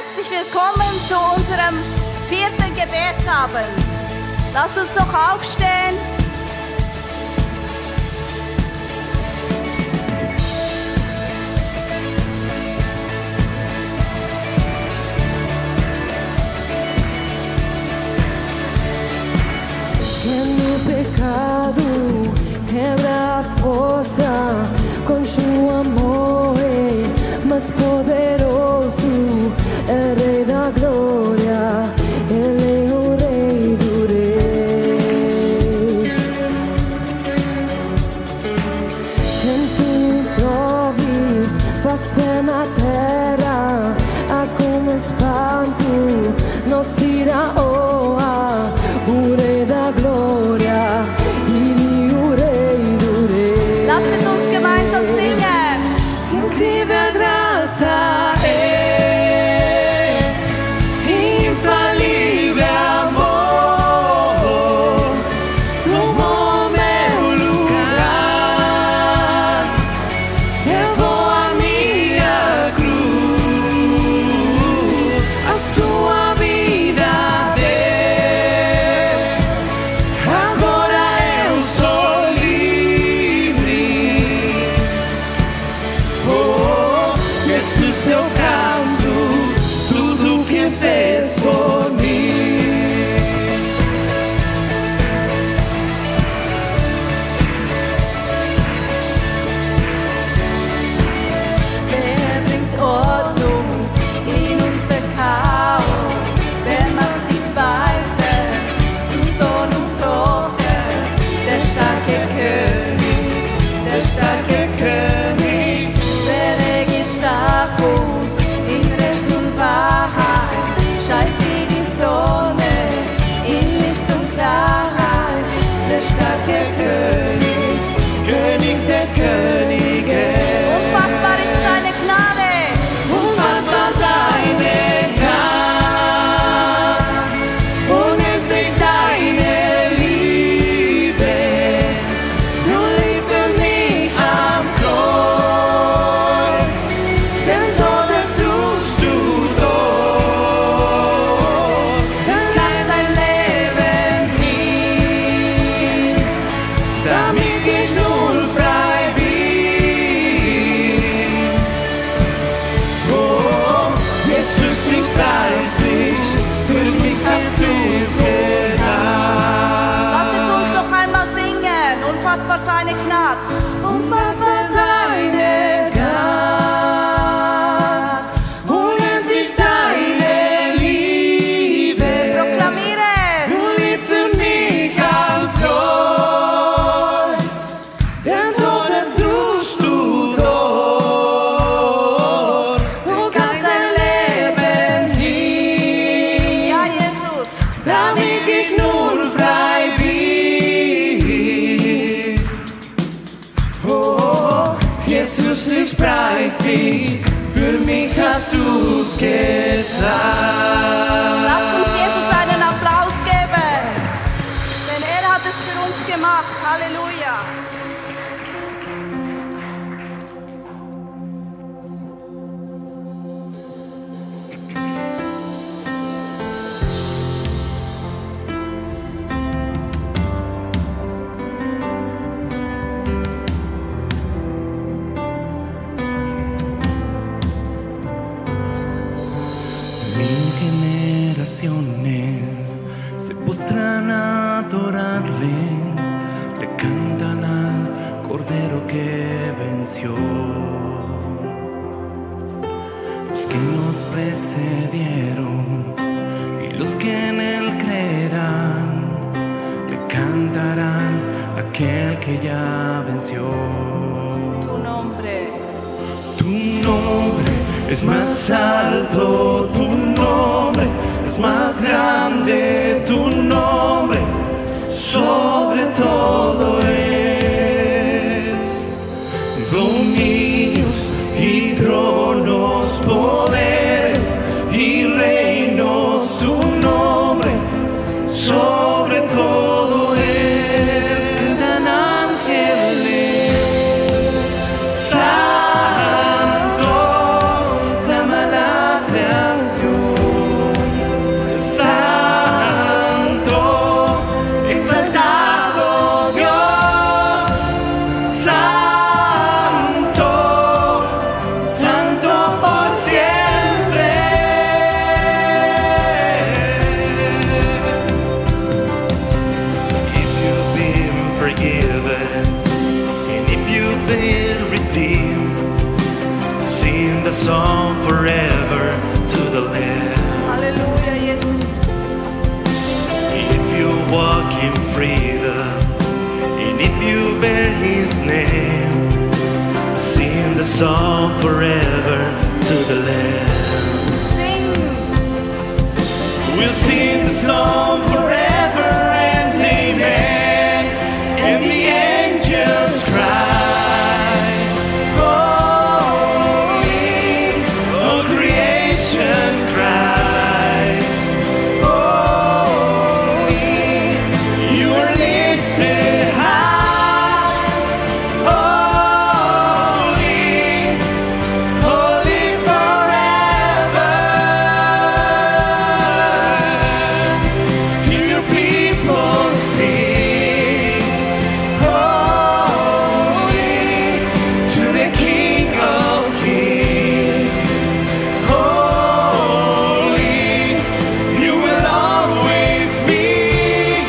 herzlich willkommen zu unserem 4. Gebetsabend. Lasst uns doch aufstehen. No pecado quebra a força com seu amor mais poderoso, é Rei da glória, Ele é o Rei dos reis. Quem tu troves fazer na terra, a como espanto nos tira o Rei da glória, Ele o Rei do Rei. Lasst es uns gemeinsam singen. Incrível graça és, infalível amor, tomou meu lugar, levou a minha cruz, a sua vida deu, agora eu sou livre. Oh, Jesus, eu canto tudo que fez por mim. Wer bringt Ordnung in unser Chaos? Wer macht die Weise zu Sohn und Tochter? Der starke König, wer regiert stark und in Recht und Wahrheit, scheint wie die Sonne in Licht und Klarheit. Der starke König, König der Könige, unfassbar ist seine Gnade. unfassbar deine Gnade, unendlich deine Liebe, du liegst für mich am Kreuz, den Tod ertrugst du dort, dann gab dein Leben hin, damit ich nun frei bin. Oh, Jesus, ich preis dich, für mich hast du's getan. Lasst es uns noch einmal singen. Unfassbar seine Gnade. Unfassbar seine Gnade, unendlich deine Liebe, Proklamiere es. du liegst für mich am Kreuz, den Tod ertrugst du dort, du gabst dein Leben hin, Ja, Jesus. damit ich nun frei bin. Oh, Jesus, ich preis dich, für mich hast du's getan. Lasst uns Jesus einen Applaus geben. Denn er hat es für uns gemacht. Halleluja. Mil generaciones se postran a adorarle, le cantan al Cordero que venció. Los que nos precedieron y los que en él creerán, le cantarán a aquel que ya venció. Tu nombre. Tu nombre es más alto, tu nombre es más grande, tu nombre sobre todo es. Dominios y tronos, poderes y reinos, tu nombre sobre todo es. Cantan ángeles, santo, clama la creación. We'll sing the song forever and amen. And the angels cry, holy, all creation cries, holy, you are lifted high, holy, holy forever. To your people sing, holy, to the King of Kings, holy, you will always be,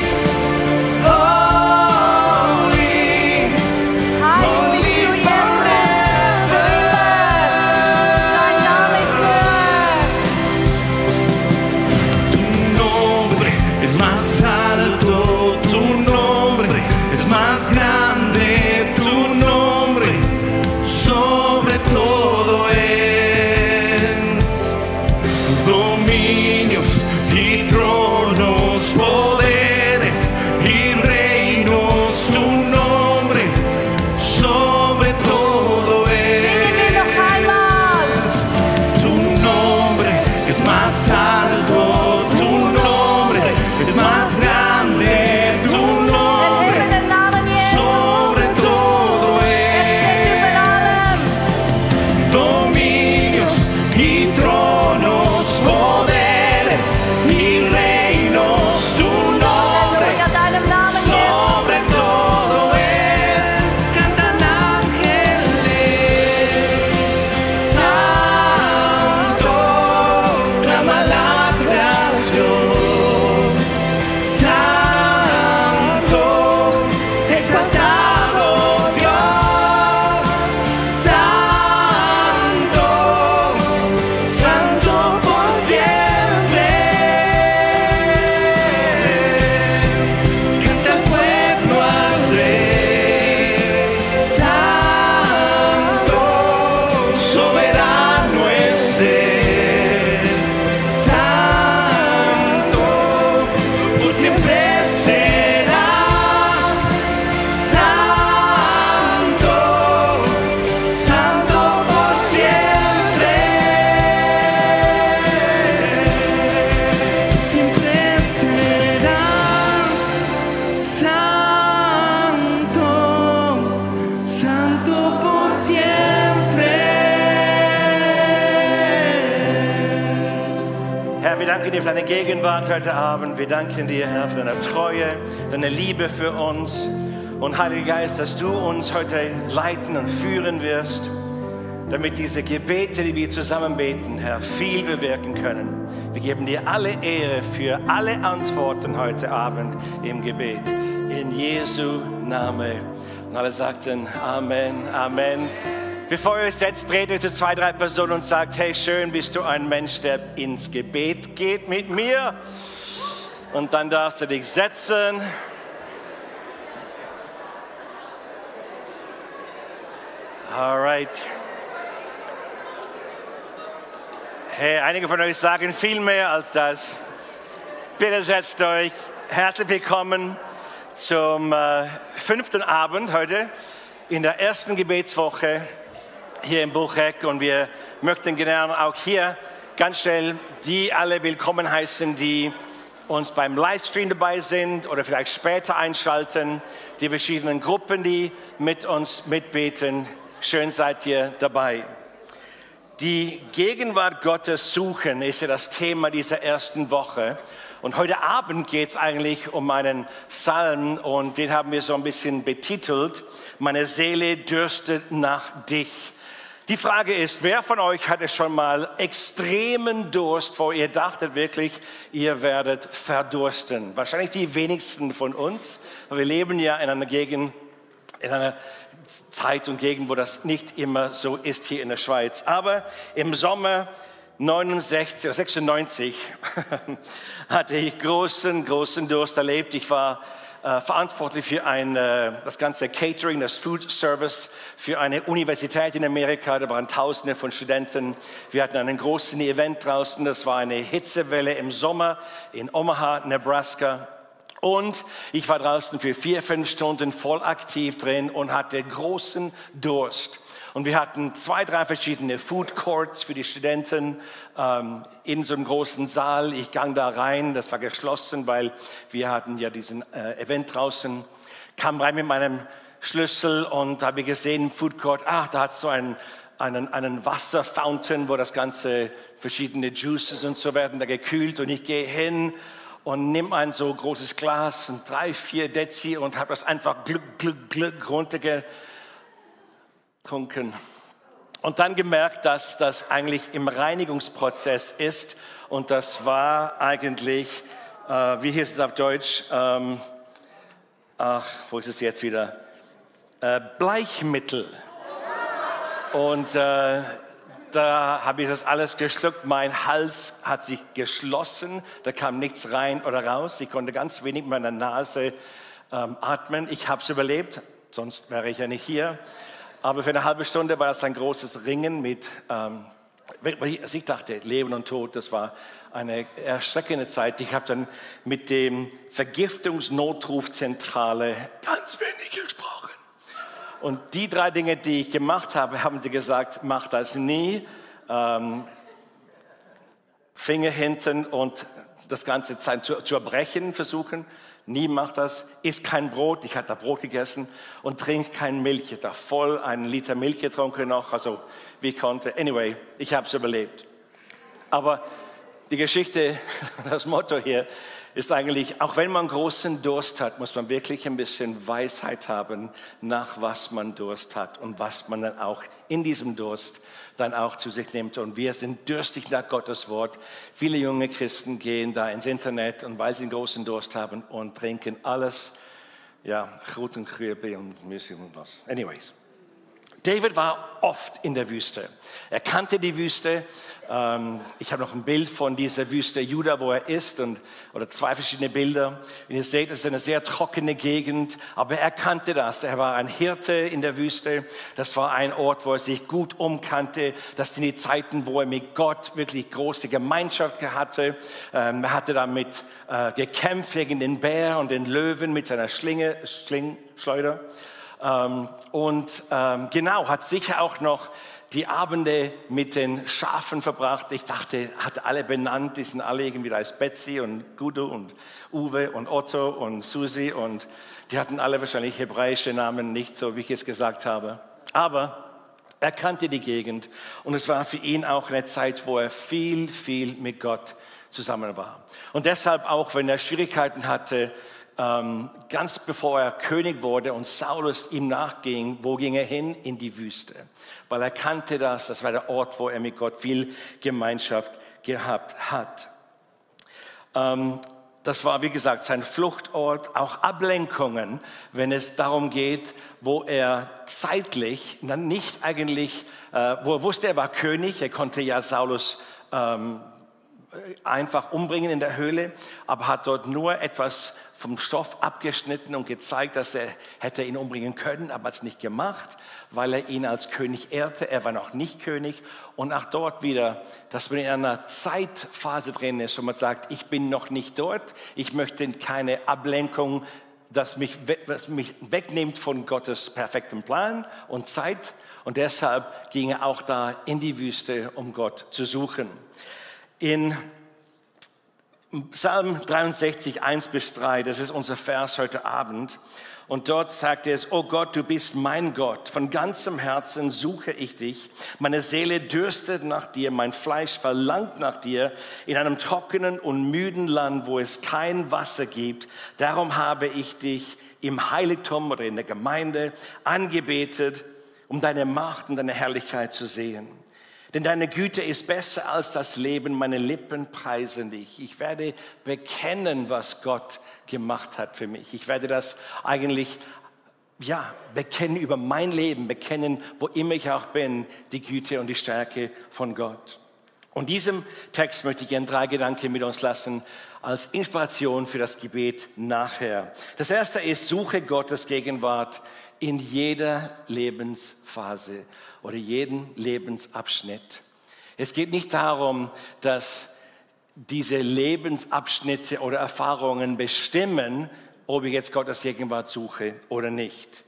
holy, Heilig bist du, Jesus, für immer. Dein Name ist höher. Tu nombre es más alto, tu nombre es más grande, tu nombre sobre todo es. Dominios y tronos, poderes y reinos, tu nombre sobre todo Singen wir noch es. einmal. Tu nombre es más alto, tu nombre es más grande, tu nombre Erhebe den Namen Jesus. sobre todo Steht über allem. Dominios y tronos, poderes y reinos, tu nombre Halleluja deinem Namen, Jesus. sobre todo es. Cantan ángeles, santo, clama la creación, santo, exaltado Dios, santo, santo por siempre. Canta el pueblo al Rey, santo, soberano es Él, santo, tú siempre serás, santo, santo por siempre, tú siempre serás, santo, santo por siempre. Herr, wir danken dir für deine Gegenwart heute Abend. Wir danken dir, Herr, für deine Treue, deine Liebe für uns. Und Heiliger Geist, dass du uns heute leiten und führen wirst, damit diese Gebete, die wir zusammen beten, Herr, viel bewirken können. Wir geben dir alle Ehre für alle Antworten heute Abend im Gebet. In Jesu Name. Und alle sagten Amen, Amen. Bevor ihr euch setzt, dreht euch zu 2, 3 Personen und sagt, hey, schön bist du ein Mensch, der ins Gebet geht mit mir. Und dann darfst du dich setzen. Alright. Hey, einige von euch sagen viel mehr als das. Bitte setzt euch. Herzlich willkommen zum 5. Abend heute in der ersten Gebetswoche hier im Bucheck. Und wir möchten gerne auch hier ganz schnell die alle willkommen heißen, die uns beim Livestream dabei sind oder vielleicht später einschalten. Die verschiedenen Gruppen, die mit uns mitbeten. Schön seid ihr dabei. Die Gegenwart Gottes suchen ist ja das Thema dieser ersten Woche. Und heute Abend geht es eigentlich um einen Psalm und den haben wir so ein bisschen betitelt. Meine Seele dürstet nach dich. Die Frage ist, wer von euch hatte schon mal extremen Durst, wo ihr dachtet wirklich, ihr werdet verdursten? Wahrscheinlich die wenigsten von uns, weil wir leben ja in einer Gegend, in einer Zeit und Gegend, wo das nicht immer so ist hier in der Schweiz. Aber im Sommer 96 hatte ich großen Durst erlebt. Ich war verantwortlich für das ganze Catering, das Food Service für eine Universität in Amerika. Da waren Tausende von Studenten. Wir hatten einen großen Event draußen. Das war eine Hitzewelle im Sommer in Omaha, Nebraska. Und ich war draußen für 4-5 Stunden voll aktiv drin und hatte großen Durst. Und wir hatten 2-3 verschiedene Food Courts für die Studenten in so einem großen Saal. Ich ging da rein, das war geschlossen, weil wir hatten ja diesen Event draußen. Kam rein mit meinem Schlüssel und habe gesehen im Food Court, da hat es so einen Wasserfountain, wo das ganze verschiedene Juices und so werden da gekühlt. Und ich gehe hin und nehme ein so großes Glas und 3-4 Dezi und habe das einfach glück runtergetrunken. Und dann gemerkt, dass das eigentlich im Reinigungsprozess ist. Und das war eigentlich, wie hieß es auf Deutsch? Wo ist es jetzt wieder? Bleichmittel. Und da habe ich das alles geschluckt. Mein Hals hat sich geschlossen. Da kam nichts rein oder raus. Ich konnte ganz wenig mit meiner Nase atmen. Ich habe es überlebt, sonst wäre ich ja nicht hier. Aber für eine halbe Stunde war das ein großes Ringen mit, ich dachte, Leben und Tod, das war eine erschreckende Zeit. Ich habe dann mit dem Vergiftungsnotrufzentrale ganz wenig gesprochen. Und die 3 Dinge, die ich gemacht habe, haben sie gesagt, mach das nie. Finger hinten und das ganze Zeit zu erbrechen versuchen. Nie macht das. Isst kein Brot. Ich hatte da Brot gegessen und trinkt kein Milch. Ich habe da voll 1 Liter Milch getrunken noch. Also wie ich konnte. Anyway, ich habe es überlebt. Aber die Geschichte, das Motto hier ist eigentlich, auch wenn man großen Durst hat, muss man wirklich ein bisschen Weisheit haben, nach was man Durst hat und was man dann auch in diesem Durst dann auch zu sich nimmt. Und wir sind durstig nach Gottes Wort. Viele junge Christen gehen da ins Internet und weil sie einen großen Durst haben und trinken alles, ja, Krut und Krüble und Müsli und was. Anyways. David war oft in der Wüste. Er kannte die Wüste. Ich habe noch ein Bild von dieser Wüste Juda, wo er ist, oder 2 verschiedene Bilder. Und ihr seht, es ist eine sehr trockene Gegend, aber er kannte das. Er war ein Hirte in der Wüste. Das war ein Ort, wo er sich gut umkannte. Das sind die Zeiten, wo er mit Gott wirklich große Gemeinschaft hatte. Er hatte damit gekämpft gegen den Bär und den Löwen mit seiner Schleuder. Genau, hat sicher auch noch die Abende mit den Schafen verbracht. Ich dachte, hat alle benannt, die sind alle irgendwie, da ist Betsy und Gudu und Uwe und Otto und Susi und die hatten alle wahrscheinlich hebräische Namen, nicht so, wie ich es gesagt habe. Aber er kannte die Gegend und es war für ihn auch eine Zeit, wo er viel mit Gott zusammen war. Und deshalb auch, wenn er Schwierigkeiten hatte, ganz bevor er König wurde und Saulus ihm nachging, wo ging er hin? In die Wüste. Weil er kannte das war der Ort, wo er mit Gott viel Gemeinschaft gehabt hat. Das war, wie gesagt, sein Fluchtort, auch Ablenkungen, wenn es darum geht, wo er zeitlich, dann nicht eigentlich, wo er wusste, er war König, er konnte ja Saulus einfach umbringen in der Höhle, aber hat dort nur etwas vom Stoff abgeschnitten und gezeigt, dass er hätte ihn umbringen können, aber hat es nicht gemacht, weil er ihn als König ehrte. Er war noch nicht König. Und auch dort wieder, dass man in einer Zeitphase drin ist, wo man sagt, ich bin noch nicht dort, ich möchte keine Ablenkung, das mich wegnimmt von Gottes perfektem Plan und Zeit. Und deshalb ging er auch da in die Wüste, um Gott zu suchen. In Psalm 63, 1-3, das ist unser Vers heute Abend. Und dort sagt er es, oh Gott, du bist mein Gott. Von ganzem Herzen suche ich dich. Meine Seele dürstet nach dir, mein Fleisch verlangt nach dir. In einem trockenen und müden Land, wo es kein Wasser gibt. Darum habe ich dich im Heiligtum oder in der Gemeinde angebetet, um deine Macht und deine Herrlichkeit zu sehen. Denn deine Güte ist besser als das Leben, meine Lippen preisen dich. Ich werde bekennen, was Gott gemacht hat für mich. Ich werde das eigentlich, bekennen über mein Leben, bekennen, wo immer ich auch bin, die Güte und die Stärke von Gott. Und diesem Text möchte ich gerne 3 Gedanken mit uns lassen als Inspiration für das Gebet nachher. Das erste ist, suche Gottes Gegenwart in jeder Lebensphase oder jeden Lebensabschnitt. Es geht nicht darum, dass diese Lebensabschnitte oder Erfahrungen bestimmen, ob ich jetzt Gottes Gegenwart suche oder nicht.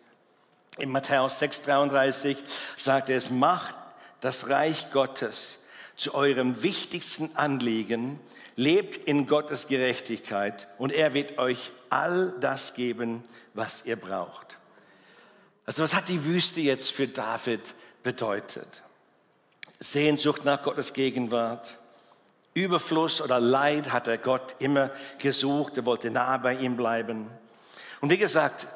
In Matthäus 6,33 sagt es, macht das Reich Gottes zu eurem wichtigsten Anliegen, lebt in Gottes Gerechtigkeit und er wird euch all das geben, was ihr braucht. Also was hat die Wüste jetzt für David bedeutet? Sehnsucht nach Gottes Gegenwart, Überfluss oder Leid hat er Gott immer gesucht, er wollte nah bei ihm bleiben. Und wie gesagt,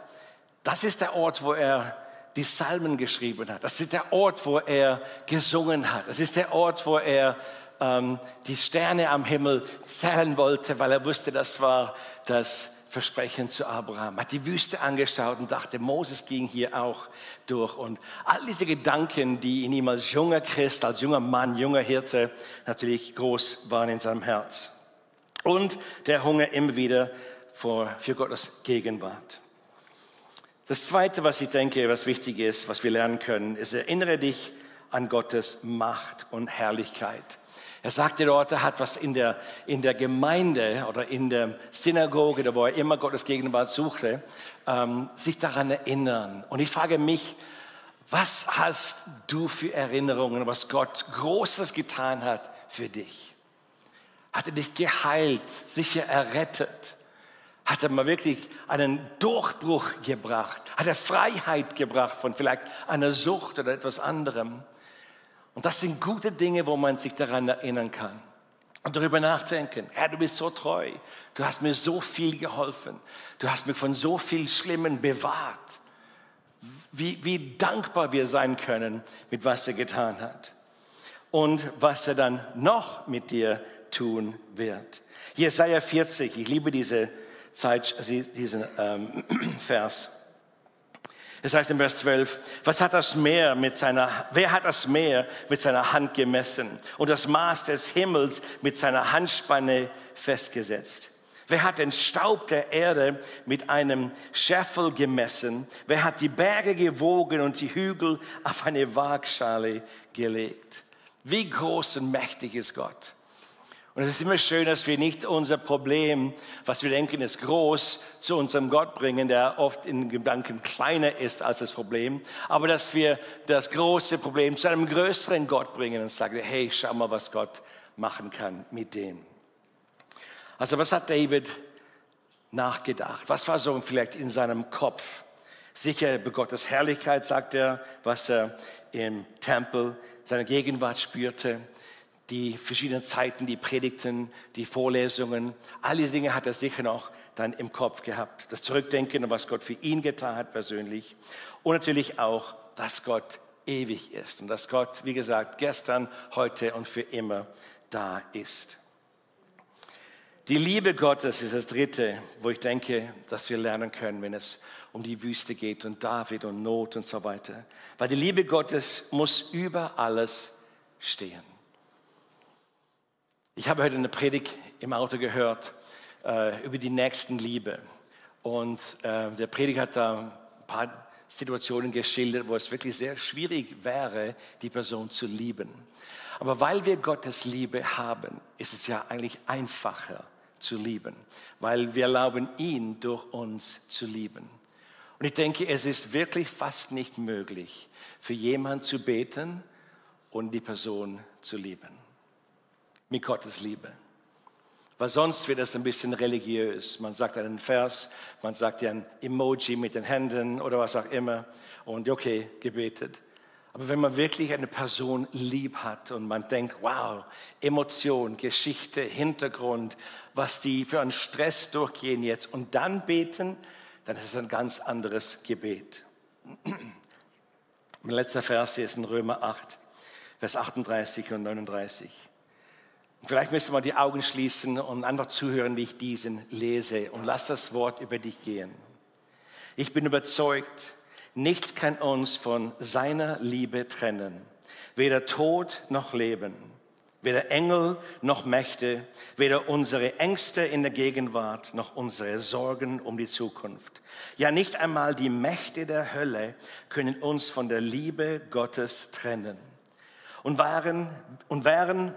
das ist der Ort, wo er die Psalmen geschrieben hat. Das ist der Ort, wo er gesungen hat. Das ist der Ort, wo er die Sterne am Himmel zählen wollte, weil er wusste, das war das Versprechen zu Abraham. Hat die Wüste angeschaut und dachte, Moses ging hier auch durch. Und all diese Gedanken, die in ihm als junger Christ, als junger Mann, junger Hirte natürlich groß waren in seinem Herz. Und der Hunger immer wieder für Gottes Gegenwart. Das Zweite, was ich denke, was wichtig ist, was wir lernen können, ist, erinnere dich an Gottes Macht und Herrlichkeit. Er sagte dort, er hat was in der Gemeinde oder in der Synagoge, wo er immer Gottes Gegenwart suchte, sich daran erinnern. Und ich frage mich, was hast du für Erinnerungen, was Gott Großes getan hat für dich? Hat er dich geheilt, sicher errettet? Hat er mal wirklich einen Durchbruch gebracht? Hat er Freiheit gebracht von vielleicht einer Sucht oder etwas anderem? Und das sind gute Dinge, wo man sich daran erinnern kann. Und darüber nachdenken, Herr, du bist so treu. Du hast mir so viel geholfen. Du hast mich von so viel Schlimmen bewahrt. Wie dankbar wir sein können, mit was er getan hat. Und was er dann noch mit dir tun wird. Jesaja 40, ich liebe diesen Vers. Es heißt in Vers 12, wer hat das Meer mit seiner Hand gemessen und das Maß des Himmels mit seiner Handspanne festgesetzt? Wer hat den Staub der Erde mit einem Scheffel gemessen? Wer hat die Berge gewogen und die Hügel auf eine Waagschale gelegt? Wie groß und mächtig ist Gott? Und es ist immer schön, dass wir nicht unser Problem, was wir denken, ist groß, zu unserem Gott bringen, der oft in Gedanken kleiner ist als das Problem. Aber dass wir das große Problem zu einem größeren Gott bringen und sagen, hey, schau mal, was Gott machen kann mit dem. Also was hat David nachgedacht? Was war so vielleicht in seinem Kopf? Sicher über Gottes Herrlichkeit, sagt er, was er im Tempel, seine Gegenwart spürte. Die verschiedenen Zeiten, die Predigten, die Vorlesungen, all diese Dinge hat er sicher noch dann im Kopf gehabt. Das Zurückdenken, was Gott für ihn getan hat persönlich. Und natürlich auch, dass Gott ewig ist. Und dass Gott, wie gesagt, gestern, heute und für immer da ist. Die Liebe Gottes ist das Dritte, wo ich denke, dass wir lernen können, wenn es um die Wüste geht und David und Not und so weiter. Weil die Liebe Gottes muss über alles stehen. Ich habe heute eine Predigt im Auto gehört über die Nächstenliebe. Und der Prediger hat da ein paar Situationen geschildert, wo es wirklich sehr schwierig wäre, die Person zu lieben. Aber weil wir Gottes Liebe haben, ist es ja eigentlich einfacher zu lieben. Weil wir erlauben ihn, durch uns zu lieben. Und ich denke, es ist wirklich fast nicht möglich, für jemanden zu beten und die Person zu lieben. Mit Gottes Liebe. Weil sonst wird es ein bisschen religiös. Man sagt einen Vers, man sagt ja ein Emoji mit den Händen oder was auch immer und okay, gebetet. Aber wenn man wirklich eine Person lieb hat und man denkt, wow, Emotion, Geschichte, Hintergrund, was die für einen Stress durchgehen jetzt und dann beten, dann ist es ein ganz anderes Gebet. Mein letzter Vers hier ist in Römer 8, Vers 38 und 39. Vielleicht müssen wir die Augen schließen und einfach zuhören, wie ich diesen lese. Und lass das Wort über dich gehen. Ich bin überzeugt, nichts kann uns von seiner Liebe trennen. Weder Tod noch Leben, Weder Engel noch Mächte, weder unsere Ängste in der Gegenwart noch unsere Sorgen um die Zukunft. Ja, nicht einmal die Mächte der Hölle können uns von der Liebe Gottes trennen. Und wären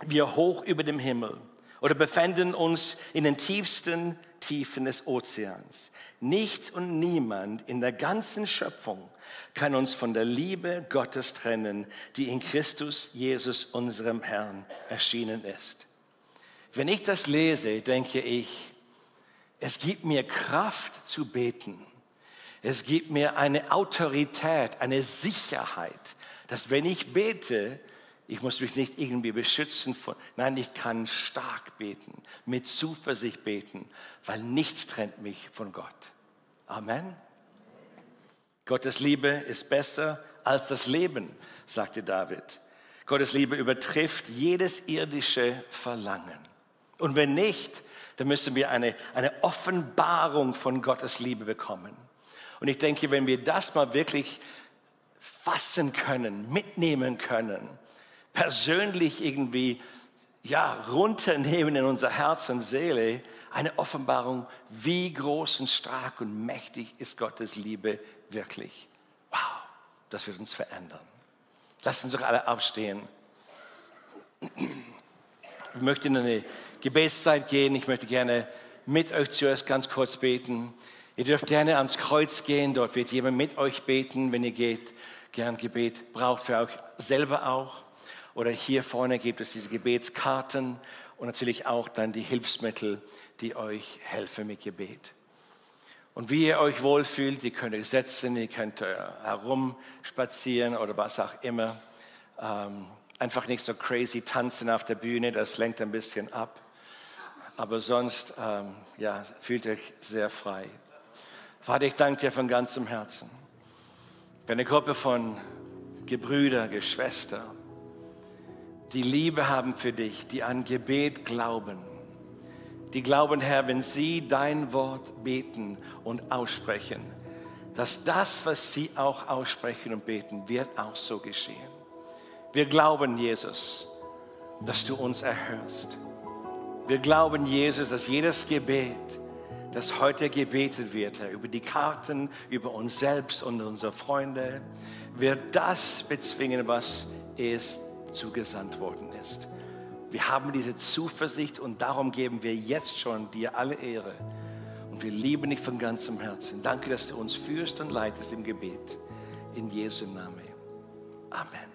wir hoch über dem Himmel oder befänden uns in den tiefsten Tiefen des Ozeans. Nichts und niemand in der ganzen Schöpfung kann uns von der Liebe Gottes trennen, die in Christus Jesus, unserem Herrn, erschienen ist. Wenn ich das lese, denke ich, es gibt mir Kraft zu beten. Es gibt mir eine Autorität, eine Sicherheit, dass wenn ich bete, ich muss mich nicht irgendwie beschützen von, nein, ich kann stark beten, mit Zuversicht beten, weil nichts trennt mich von Gott. Amen. Gottes Liebe ist besser als das Leben, sagte David. Gottes Liebe übertrifft jedes irdische Verlangen. Und wenn nicht, dann müssen wir eine Offenbarung von Gottes Liebe bekommen. Und ich denke, wenn wir das mal wirklich fassen können, mitnehmen können, persönlich irgendwie runternehmen in unser Herz und Seele, eine Offenbarung, wie groß und stark und mächtig ist Gottes Liebe wirklich. Wow, das wird uns verändern. Lasst uns doch alle aufstehen. Ich möchte in eine Gebetszeit gehen. Ich möchte gerne mit euch zuerst ganz kurz beten. Ihr dürft gerne ans Kreuz gehen. Dort wird jemand mit euch beten, wenn ihr geht. Gern Gebet braucht für euch selber auch. Oder hier vorne gibt es diese Gebetskarten und natürlich auch dann die Hilfsmittel, die euch helfen mit Gebet. Und wie ihr euch wohlfühlt, ihr könnt euch setzen, ihr könnt herumspazieren oder was auch immer. Einfach nicht so crazy tanzen auf der Bühne, das lenkt ein bisschen ab. Aber sonst, fühlt euch sehr frei. Vater, ich danke dir von ganzem Herzen. Für eine Gruppe von Gebrüder, Geschwister, die Liebe haben für dich, die an Gebet glauben. Die glauben, Herr, wenn sie dein Wort beten und aussprechen, dass das, was sie auch aussprechen und beten, wird auch so geschehen. Wir glauben, Jesus, dass du uns erhörst. Wir glauben, Jesus, dass jedes Gebet, das heute gebetet wird, Herr, über die Karten, über uns selbst und unsere Freunde, wird das bezwingen, was es zugesandt worden ist. Wir haben diese Zuversicht und darum geben wir jetzt schon dir alle Ehre. Und wir lieben dich von ganzem Herzen. Danke, dass du uns führst und leitest im Gebet. In Jesu Namen. Amen.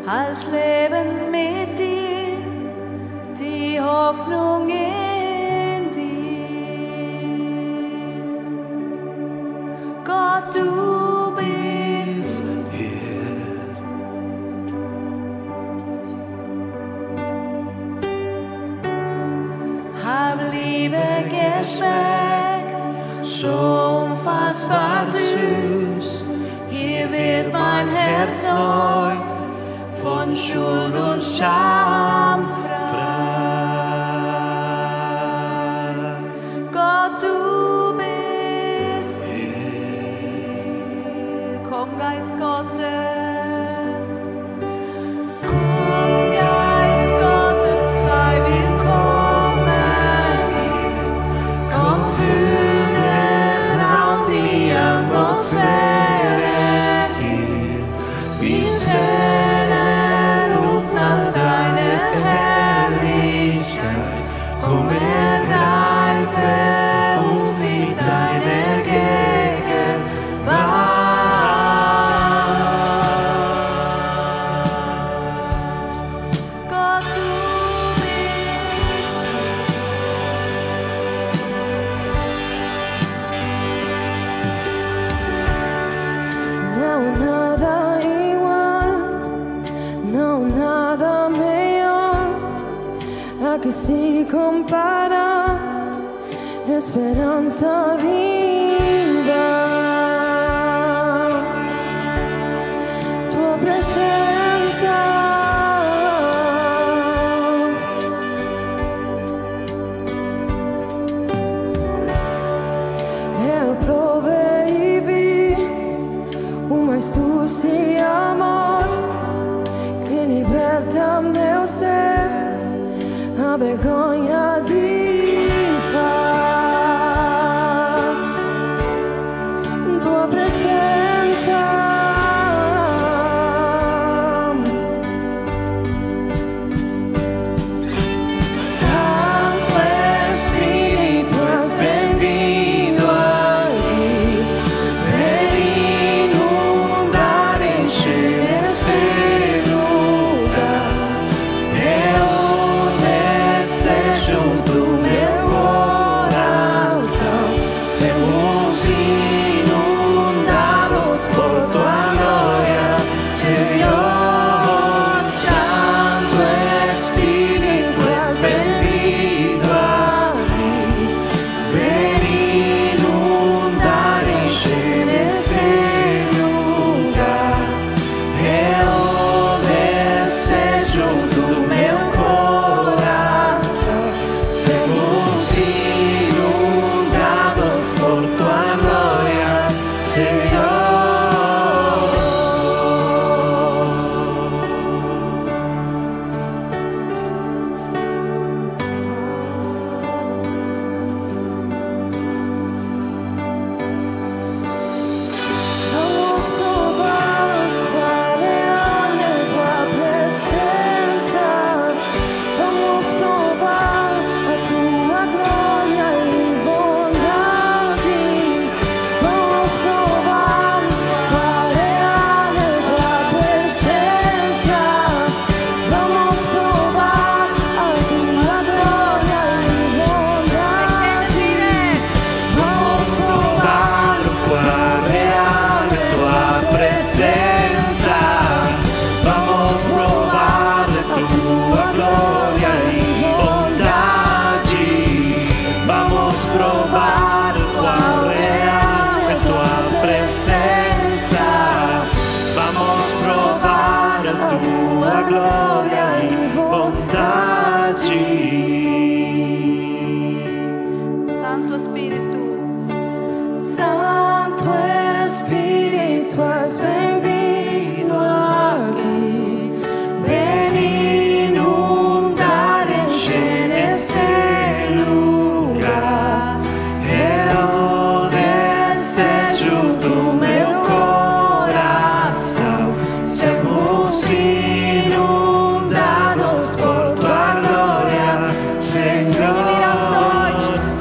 als Leben mit dir, die Hoffnung in dir. Gott, du bist hier. Hab Liebe geschmeckt, so unfassbar süß. Hier wird mein Herz neu von Schuld und Scham frei. Gott, du bist hier. Komm, Geist Gottes. Komm, Geist Gottes, sei willkommen hier. Komm, füll den Raum, die Atmosphäre hier. Wir sehnen uns nach deiner Herrlichkeit. Komm, ergreife uns mit deiner Gegenwart. Gott, du bist no nada igual, no nada mejor, a que se compara, esperanza viva. Tu presencia, eu provei e vi uma astúcia e amor que liberta meu ser, a vergonha faz. Tua presença, Santo Espírito, has bem-vindo aqui. Ven inundar, encher este lugar. Eu desejo do meu coração. Sermos inundados por tua glória, Senhor. Santo Espírito, has bem-vindo aqui. Ven inundar, encher esse lugar. Eu desejo do meu coração. Sermos inundados por tua glória, Senhor. Vamos provar qual é a tua presença. Vamos provar a tua glória e bondade. Vamos provar qual é a tua presença. Vamos provar a tua glória e bondade. Vamos provar Qual é a tua presença? Vamos provar a tua glória e bondade. Vamos provar qual é a tua presença. Vamos provar a tua glória e bondade. Santo Espírito. Santo Espírito, has bem-vindo aqui. Ven inundar, encher este lugar. Eu desejo do meu coração. Sermos inundados por tua glória, Senhor.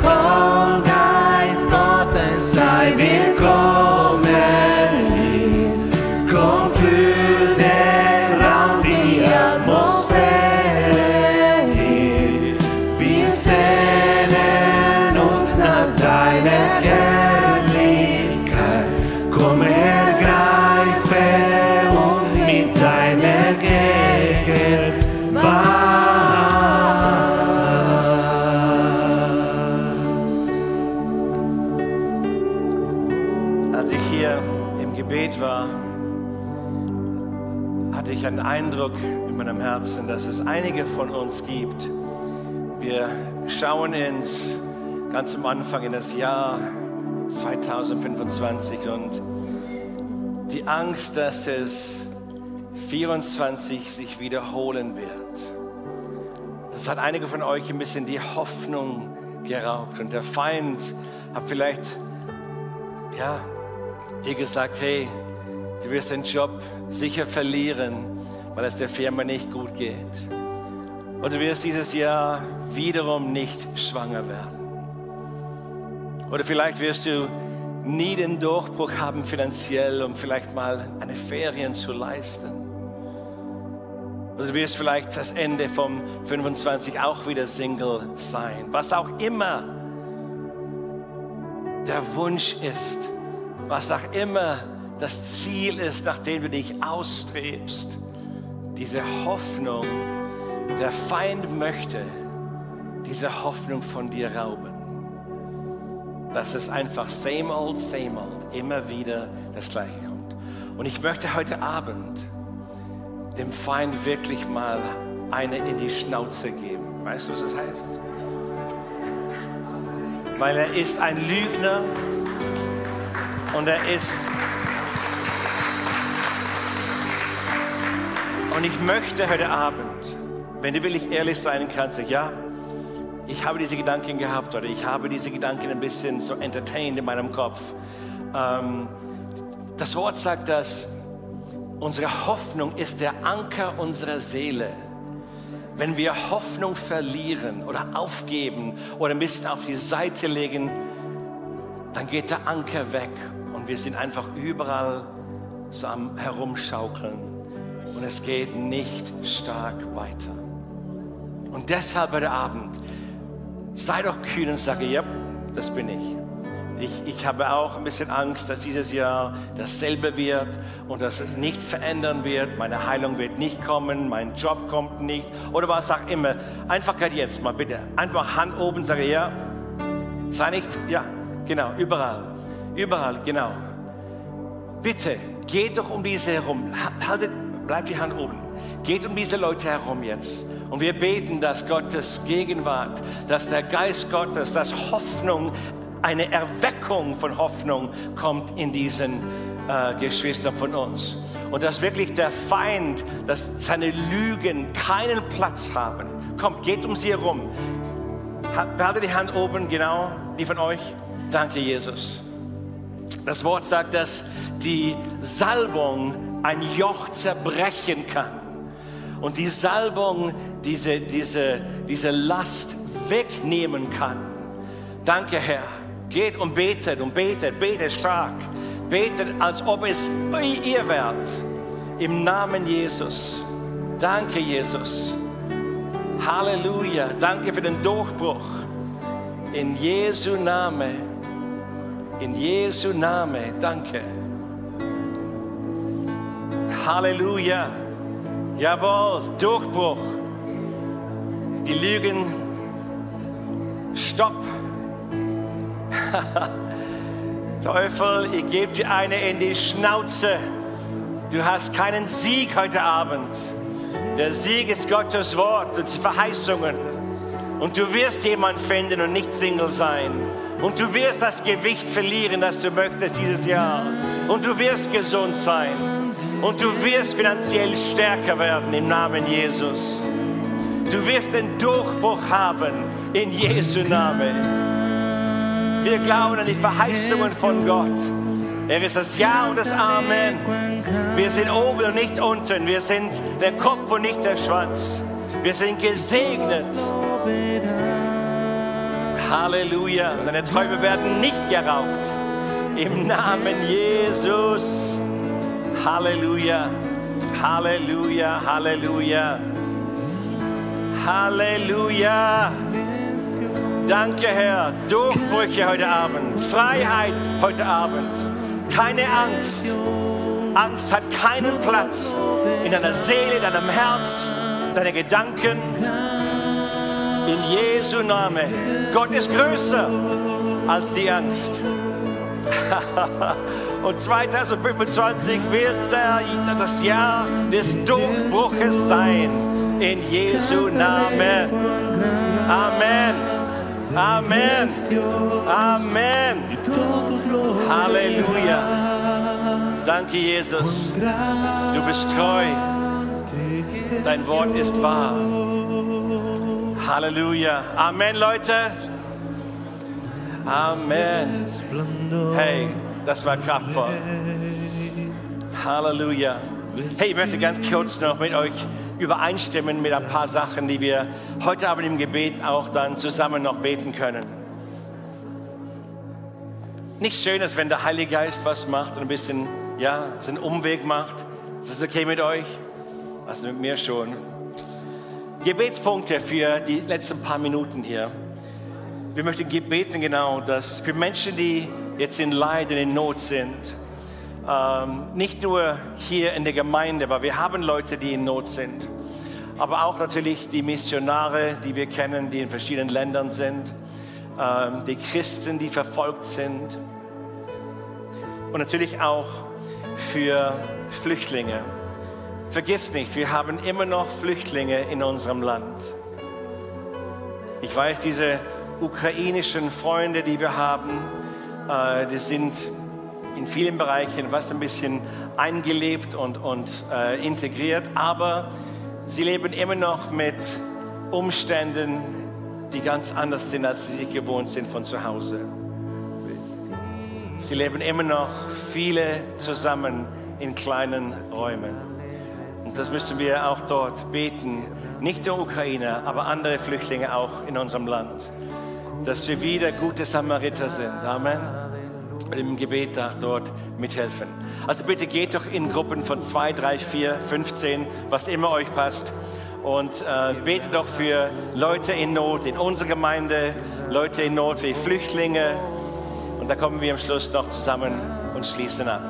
Komm, Geist Gottes, sei willkommen hier. Komm, füll den Raum, die Als ich hier im Gebet war, hatte ich einen Eindruck in meinem Herzen, dass es einige von uns gibt. Wir schauen ganz am Anfang in das Jahr 2025 und die Angst, dass es 24 sich wiederholen wird. Das hat einige von euch ein bisschen die Hoffnung geraubt und der Feind hat vielleicht dir gesagt, hey, du wirst den Job sicher verlieren, weil es der Firma nicht gut geht. Und du wirst dieses Jahr wiederum nicht schwanger werden. Oder vielleicht wirst du nie den Durchbruch haben finanziell, um vielleicht mal eine Ferien zu leisten. Oder du wirst vielleicht das Ende vom 25 auch wieder Single sein. Was auch immer der Wunsch ist, was auch immer das Ziel ist, nach dem du dich ausstrebst, diese Hoffnung, der Feind möchte diese Hoffnung von dir rauben. Dass es einfach same old, immer wieder das Gleiche kommt. Und ich möchte heute Abend dem Feind wirklich mal eine in die Schnauze geben. Weißt du, was das heißt? Weil er ist ein Lügner und und ich möchte heute Abend, wenn du wirklich ehrlich sein kannst, ja, ich habe diese Gedanken gehabt oder ich habe diese Gedanken ein bisschen so entertained in meinem Kopf. Das Wort sagt, dass unsere Hoffnung ist der Anker unserer Seele. Wenn wir Hoffnung verlieren oder aufgeben oder ein bisschen auf die Seite legen, dann geht der Anker weg und wir sind einfach überall so am Herumschaukeln und es geht nicht stark weiter. Und deshalb heute Abend, sei doch kühn und sage, ja, das bin ich. Ich habe auch ein bisschen Angst, dass dieses Jahr dasselbe wird und dass es nichts verändern wird. Meine Heilung wird nicht kommen, mein Job kommt nicht oder was auch immer. Einfach gerade jetzt mal bitte, einfach Hand oben, sage ja, sei nicht, ja, genau, überall, genau. Bitte, geht doch um diese herum, bleibt die Hand oben, geht um diese Leute herum jetzt. Und wir beten, dass Gottes Gegenwart, dass der Geist Gottes, dass Hoffnung, eine Erweckung von Hoffnung kommt in diesen Geschwistern von uns. Und dass wirklich der Feind, dass seine Lügen keinen Platz haben. Kommt, geht um sie herum. Behalte die Hand oben, genau, die von euch. Danke, Jesus. Das Wort sagt, dass die Salbung ein Joch zerbrechen kann. Und die Salbung diese Last wegnehmen kann. Danke, Herr. Geht und betet stark. Betet, als ob es ihr wärt. Im Namen Jesus. Danke, Jesus. Halleluja. Danke für den Durchbruch. In Jesu Namen. In Jesu Namen. Danke. Halleluja. Jawohl, Durchbruch. Die Lügen. Stopp. Teufel, ich gebe dir eine in die Schnauze. Du hast keinen Sieg heute Abend. Der Sieg ist Gottes Wort und die Verheißungen. Und du wirst jemanden finden und nicht Single sein. Und du wirst das Gewicht verlieren, das du möchtest dieses Jahr. Und du wirst gesund sein. Und du wirst finanziell stärker werden im Namen Jesus. Du wirst den Durchbruch haben in Jesu Namen. Wir glauben an die Verheißungen von Gott. Er ist das Ja und das Amen. Wir sind oben und nicht unten. Wir sind der Kopf und nicht der Schwanz. Wir sind gesegnet. Halleluja. Deine Träume werden nicht geraubt. Im Namen Jesus. Halleluja. Halleluja. Halleluja. Halleluja. Danke, Herr. Durchbrüche heute Abend. Freiheit heute Abend. Keine Angst. Angst hat keinen Platz in deiner Seele, in deinem Herz, deine Gedanken. In Jesu Namen. Gott ist größer als die Angst. Und 2025 wird das Jahr des Durchbruches sein. In Jesu Namen. Amen. Amen. Amen. Halleluja. Danke, Jesus. Du bist treu. Dein Wort ist wahr. Halleluja. Amen, Leute. Amen. Hey, das war kraftvoll. Halleluja. Hey, ich möchte ganz kurz noch mit euch übereinstimmen mit ein paar Sachen, die wir heute Abend im Gebet auch dann zusammen noch beten können. Nichts Schönes, wenn der Heilige Geist was macht und ein bisschen, ja, so einen Umweg macht. Ist das okay mit euch? Also mit mir schon. Gebetspunkte für die letzten paar Minuten hier. Wir möchten beten genau, dass für Menschen, die jetzt in Leid und in Not sind, nicht nur hier in der Gemeinde, aber wir haben Leute, die in Not sind, aber auch natürlich die Missionare, die wir kennen, die in verschiedenen Ländern sind, die Christen, die verfolgt sind und natürlich auch für Flüchtlinge. Vergiss nicht, wir haben immer noch Flüchtlinge in unserem Land. Ich weiß, diese ukrainischen Freunde, die wir haben, die sind in vielen Bereichen fast ein bisschen eingelebt und integriert, aber sie leben immer noch mit Umständen, die ganz anders sind, als sie sich gewohnt sind von zu Hause. Sie leben immer noch viele zusammen in kleinen Räumen. Und das müssen wir auch dort beten, nicht nur Ukrainer, aber andere Flüchtlinge auch in unserem Land, dass wir wieder gute Samariter sind. Amen. Und im Gebet auch dort mithelfen. Also bitte geht doch in Gruppen von 2, 3, 4, 15, was immer euch passt. Und betet doch für Leute in Not in unserer Gemeinde, Leute in Not wie Flüchtlinge. Und da kommen wir am Schluss noch zusammen und schließen ab.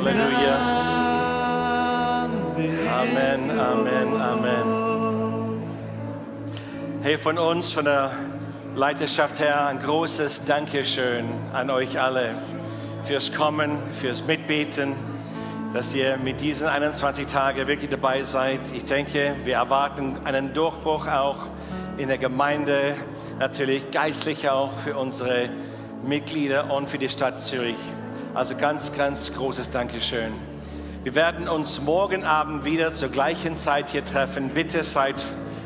Halleluja. Amen, Amen, Amen. Hey, von uns, von der Leiterschaft her, ein großes Dankeschön an euch alle fürs Kommen, fürs Mitbeten, dass ihr mit diesen 21 Tagen wirklich dabei seid. Ich denke, wir erwarten einen Durchbruch auch in der Gemeinde, natürlich geistlich auch für unsere Mitglieder und für die Stadt Zürich. Also ganz, ganz großes Dankeschön. Wir werden uns morgen Abend wieder zur gleichen Zeit hier treffen. Bitte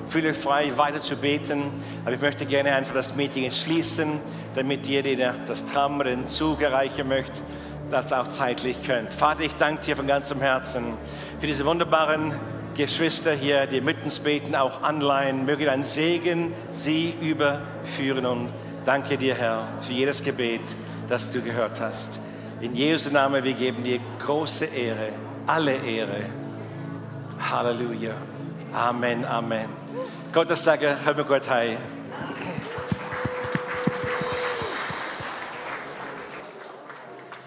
fühlt euch frei, weiter zu beten. Aber ich möchte gerne einfach das Meeting schließen, damit ihr, die das Tram oder den Zug erreichen möchtet, das auch zeitlich könnt. Vater, ich danke dir von ganzem Herzen für diese wunderbaren Geschwister hier, die mit uns beten, auch online. Möge dein Segen sie überführen. Und danke dir, Herr, für jedes Gebet, das du gehört hast. In Jesu Namen, wir geben dir große Ehre, alle Ehre. Halleluja. Amen, Amen. Gott, das sage, hör mir Gott, hei.